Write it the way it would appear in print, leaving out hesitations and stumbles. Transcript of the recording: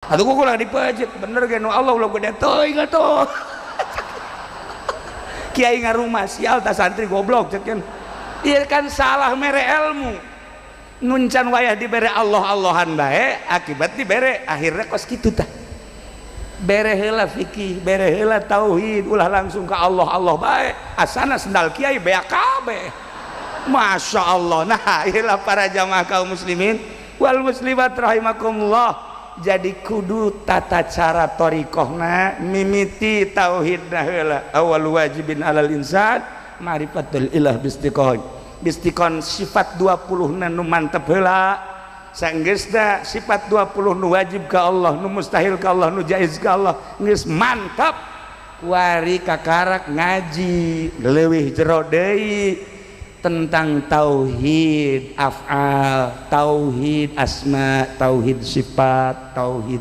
Atuh ku ulah dipeujeut, bener ge nu Allah ulah gede teuing atuh. Kiai ngarumah sial ta santri goblok cek kan. Ieu kan salah mere ilmu. Nuncan wayah dibere Allah Allahan bae, akibat dibere akhirnya kos kitu tah. Bere heula fikih, bere heula tauhid, ulah langsung ke Allah Allah bae. Asana sendal kiai beak kabeh. Masya Allah. Nah, inilah para jamaah kaum muslimin wal muslimat rahimakumullah. Jadi kudu tata cara thoriqohna mimiti tauhidna heula. Awal wajibin alal insan ma'rifatul ilah bistiqon. Bistiqon sifat 20 nu mantep heula. Sanggeusna sifat 20 nu wajib ka Allah, nu mustahil ka Allah, nu jaiz ka Allah, geus mantap. Kuari kakarak ngaji leuwih jero deui tentang tauhid af'al, tauhid asma, tauhid sifat, tauhid